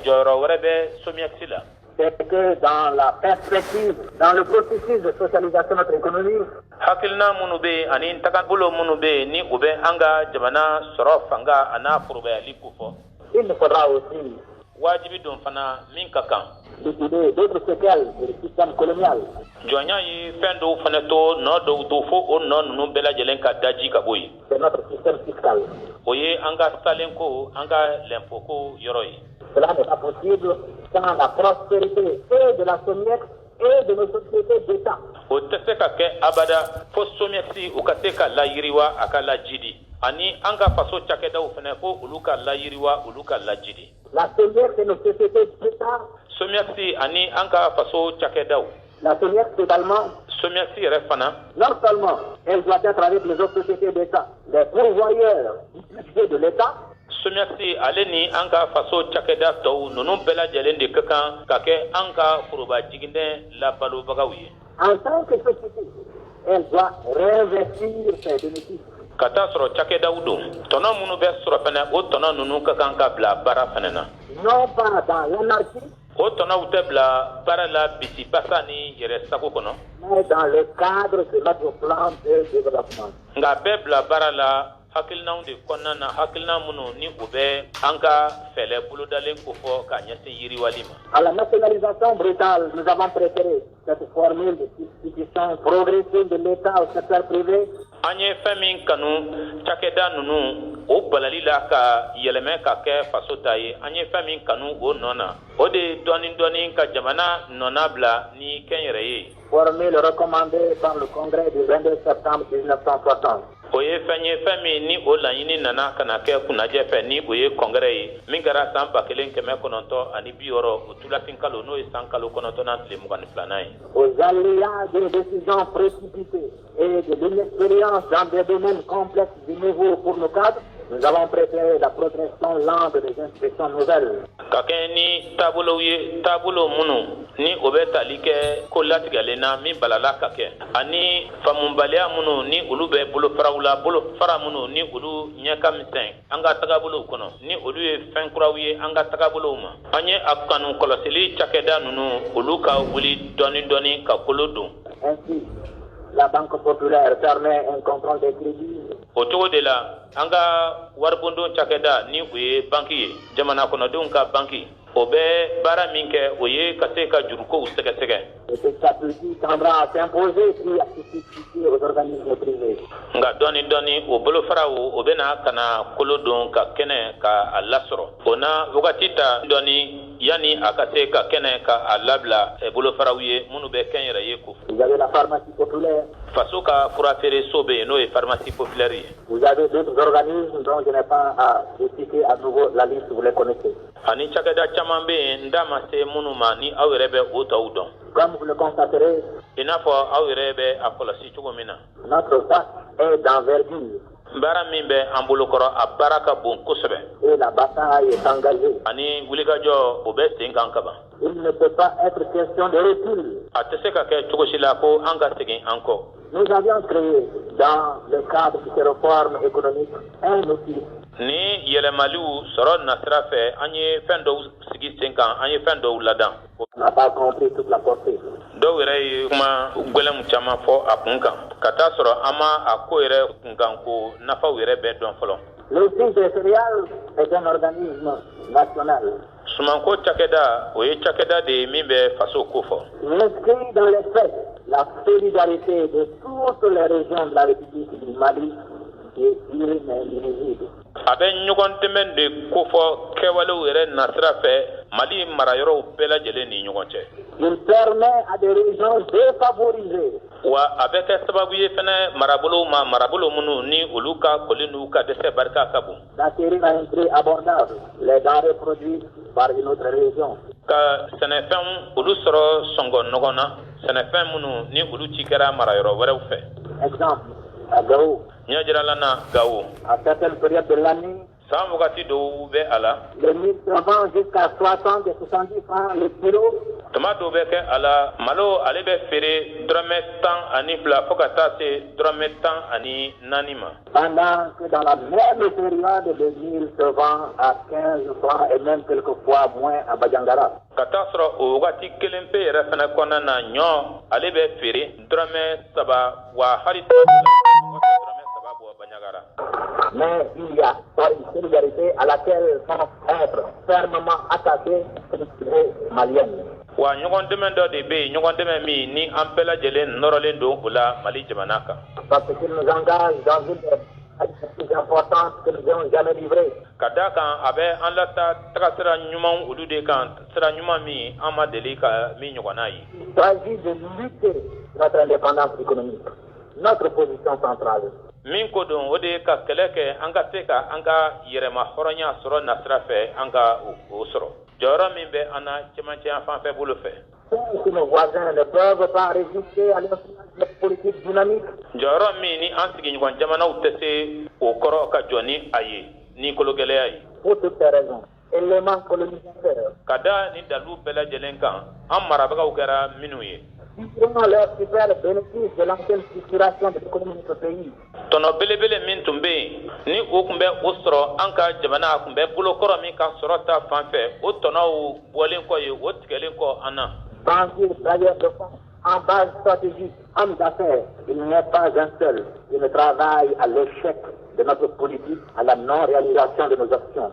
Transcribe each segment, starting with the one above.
Jɔyɔrɔ wɛrɛ bɛ SOMIEX la. C'est que dans la perspective, dans le processus de socialisation de notre économie, Hakilina minnu bɛ yen ani tagabolo minnu bɛ yen, ni u bɛ an ka jamana sɔrɔ fanga a n'a forobayali kofɔ, il nous faudra aussi wajibi don fana min ka kan, liquider d'autres séquelles du système colonial. Jɔnya ye fɛn dɔw fana to, nɔ dɔw to, fo o nɔ ninnu bɛɛ lajɛlen ka daji ka bɔ yen. C'est notre système fiscal. O ye an ka salen ko, an ka lɛnpo ko yɔrɔ ye. Cela n'est pas possible sans la prospérité et de la SOMIEX et de nos sociétés d'État. O tɛ se ka kɛ abada fo SOMIEX u ka se ka layiriwa, a ka lajidi, ani an ka faso cakɛdaw fana, fo olu ka layiriwa, olu ka lajidi. La SOMIEX et nos sociétés d'État, SOMIEX ani an ka faso cakɛdaw, la SOMIEX également, SOMIEX yɛrɛ fana, non seulement elle doit être avec les autres sociétés d'État, les pourvoyeurs du budget de l'État, SOMIEX ale ni an ka faso cakɛda tɔw ninnu bɛɛ lajɛlen de ka kan ka kɛ an ka foroba jiginɛ labalobagaw ye. En tant que société, elle doit réinvestir ses bénéfices. Ka taa sɔrɔ cakɛdaw don, tɔnɔ minnu bɛ sɔrɔ fɛnɛ, o tɔnɔ ninnu ka kan ka bila baara fɛnɛ na. Non pas dans l'anarchie, O tɔnɔw tɛ bila baara la bisibasa ni yɛrɛ sago kɔnɔ, mais dans le cadre de notre plan de développement. nka bɛɛ bila baara la hakilinaw de kɔnɔna na, hakilina minnu ni u bɛ an ka fɛlɛ bolodalen kofɔ ka ɲɛsin yiriwali ma. À la nationalisation brutale, nous avons préféré cette formule de substitution progressive de l'État au secteur privé. An ye fɛn min kanu cakɛda ninnu o balali la ka yɛlɛmɛ ka kɛ faso ta ye, an ye fɛn min kanu o nɔ na, o de ye dɔɔni dɔɔni ka jamana nɔna bila ni kɛnyɛrɛ ye. Formule recommandée par le Congrès du 22 septembre 1960. O ye fɛn ye, fɛn min ni o laɲini nana ka na kɛ kunnajɛ fɛ, ni o ye congrès ye min kɛra san 1960 o tulafin kalo, n'o ye san kalo 9 n'a tile 22nan ye. Aux aléas des décisions précipitées et de l'inexpérience dans des domaines complexes et nouveaux pour nos cadres, nous avons préféré la progression lente des institutions nouvelles. Ka kɛ ni taabolow ye, taabolo minnu ni o bɛ tali kɛ ko latigɛlen na min balala ka kɛ, ani faamubaliya minnu ni olu bɛ bolofaraw la, bolofara minnu ni olu ɲɛ ka misɛn an ka tagabolow kɔnɔ, ni olu ye fɛn kuraw ye an ka tagabolow ma, an ye a kanu kɔlɔsili cakɛda ninnu olu ka wuli dɔɔni dɔɔni ka kolo don. Ainsi, la Banque populaire permet un contrôle des crédits O cogo de la, an ka waribondon cakɛda, ni o ye banki ye, jamana kɔnɔdenw ka banki, o bɛ baara min kɛ, o ye ka se ka jurukow sɛgɛsɛgɛ. Et petit à petit tendra à s'imposer puis à se substituer aux organismes privés. Nka dɔɔni dɔɔni, o bolofaraw o bɛna ka na kolo don ka kɛnɛ ka a lasɔrɔ. O na wagati ta dɔɔni yanni a ka se ka kɛnɛ ka a labila bolofaraw ye minnu bɛ kɛnyɛrɛ ye ko. Vous avez la pharmacie populaire, Faso ka furafeere so bɛ yen, n'o ye pharmacie populaire ye. vous avez d'autres organismes dont je n'ai pas à vous citer à nouveau la liste, vous les connaissez. Ani cakɛda caman bɛ yen, n da ma se minnu ma, ni aw yɛrɛ bɛ o tɔw dɔn. Comme vous le constaterez, I n'a fɔ aw yɛrɛ bɛ a kɔlɔsi cogo min na, notre tâche est d'envergure baara min bɛ an bolokɔrɔ, a baara ka bon kosɛbɛ. et la bataille est engagée. Ani wulikajɔ, o bɛ sen kan kaban. Il ne peut pas être question de recul. A tɛ se ka kɛ cogo si la ko an ka segin an kɔ. Nous avions créé, dans le cadre de ces réformes économiques, un outil Ni yɛlɛmaliw sɔrɔ nasira fɛ, an ye fɛn dɔw sigi sen kan, an ye fɛn dɔw ladan. On n'a pas compris toute la portée. Dɔw yɛrɛ ye kuma gwɛlɛnw caman fɔ a kun kan, ka taa sɔrɔ an ma a ko yɛrɛ kunkan ko nafaw yɛrɛ bɛɛ dɔn fɔlɔ. L'Office des céréales est un organisme national. Sumanko cakɛda, o ye cakɛda de ye min bɛ faso ko fɔ. Il inscrit dans les faits la solidarité de toutes les régions de la République du Mali, qui est une et indivisible. A bɛ ɲɔgɔn dɛmɛ de kofɔ kɛwalew yɛrɛ nasira fɛ Mali marayɔrɔw bɛɛ lajɛlen ni ɲɔgɔn cɛ. Il permet à des régions défavorisées Wa a bɛ kɛ sababu ye fɛnɛ marabolow ma, marabolo minnu ni olu ka kɔli n'u ka dɛsɛ barika ka bon, d'acquérir à un prix abordable les denrées produites par une autre région. ka sɛnɛfɛnw olu sɔrɔ sɔngɔ nɔgɔn na, sɛnɛfɛn minnu ni olu ci kɛra marayɔrɔ wɛrɛw fɛ. Exemple, à Gao, Ɲɛjirala na Gawo, à certaines périodes de l'année, san wagati dɔw bɛ a la, le mil se vend jusqu'à 60 et 70 francs le kilo. Tuma dɔw bɛ kɛ a la, malo ale bɛ feere dɔrɔmɛ 12 fo ka taa se dɔrɔmɛ 14 ma. Pendant que dans la même période, le mil se vend à 15 francs et même quelquefois moins à Bandiagara. Ka taa sɔrɔ o wagati kelen pe yɛrɛ fana kɔnɔna na, ɲɔ ale bɛ feere dɔrɔmɛ 3, wa hali dɔrɔmɛ 3 bɔ Bandiagara. Mais il y a une solidarité à laquelle sont être fermement attachés les Maliennes. Wa ɲɔgɔn dɛmɛ dɔ de bɛ yen, ɲɔgɔn dɛmɛ min ni an bɛɛ lajɛlen nɔrɔlen don o la Mali jamana kan. Parce qu'il nous engage dans une des plus importantes que nous ayons jamais livrées. Ka da kan, a bɛ an lata taga sira ɲuman olu de kan, sira ɲuman min an ma deli ka min ɲɔgɔnna ye. Il s'agit de lutter notre indépendance économique, notre position centrale. Min ko don, o de ye ka kɛlɛ kɛ an ka se ka an ka yɛrɛma hɔrɔnya sɔrɔ nasira fɛ, an ka o sɔrɔ jɔyɔrɔ min bɛ an na cɛmancɛ yan fan fɛ bolo fɛ. Que nos voisins ne peuvent pas résister à l'influence des politiques dynamiques. Jɔyɔrɔ min ni an sigiɲɔgɔn jamanaw tɛ se o kɔrɔ ka jɔ ni a ye ni kologɛlɛya ye. Pour toutes ces raisons, éléments colonisateurs Ka da ni dalu bɛɛ lajɛlen kan, an marabagaw kɛra minnu ye, tirant leur super bénéfice de l'ancienne structuration de l'économie de notre pays. Tɔnɔ belebele min tun bɛ yen ni o tun bɛ o sɔrɔ an ka jamana tun bɛ bolokɔrɔ min ka sɔrɔ ta fan fɛ, o tɔnɔw bɔlen kɔ ye, o tigɛlen kɔ an na. Banquiers, bailleurs de fonds, en base stratégique, hommes d'affaires, il n'y a pas un seul qui ne travaille à l'échec de notre politique, à la non-réalisation de nos actions.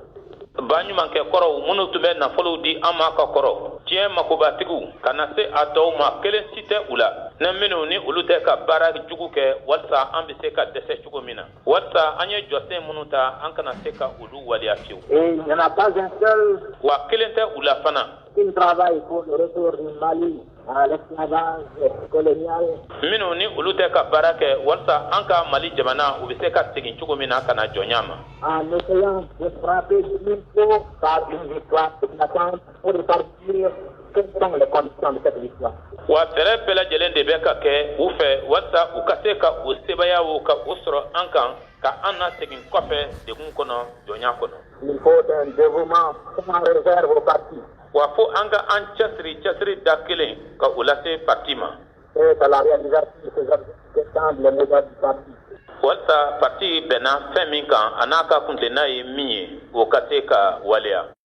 Baɲumankɛ kɔrɔw minnu tun bɛ nafolow di an ma ka kɔrɔ, diɲɛ makobatigiw ka na se a tɔw ma, kelen si tɛ u la ni minnu ni olu tɛ ka baara jugu kɛ walasa an bɛ se ka dɛsɛ cogo min na, walasa an ye jɔsen minnu ta, an kana se ka olu waleya fiyewu. Et il n'y en a pas un seul Wa kelen tɛ u la fana qui ne travaille pour le retour du Mali à l'esclavage colonial. minnu ni olu tɛ ka baara kɛ walasa an ka Mali jamana u bɛ se ka segin cogo min na ka na jɔnya ma, En essayant de frapper d'une coup par une victoire éclatante pour établir quelles sont les conditions de cette victoire. Wa fɛɛrɛ bɛɛ lajɛlen de bɛ ka kɛ u fɛ walasa u ka se ka o sebaaya o ka o sɔrɔ an kan, ka an na segin kɔfɛ degun kɔnɔ, jɔnya kɔnɔ. Il faut un dévouement sans réserve au parti. Wa fo an ka an cɛsiri, cɛsiri da kelen ka o lase parti ma. C'est à la réalisation de ces objectifs que tendent les méthodes du parti. Walasa parti bɛnna fɛn min kan, a n'a ka kuntilenna ye min ye, o ka se ka waleya.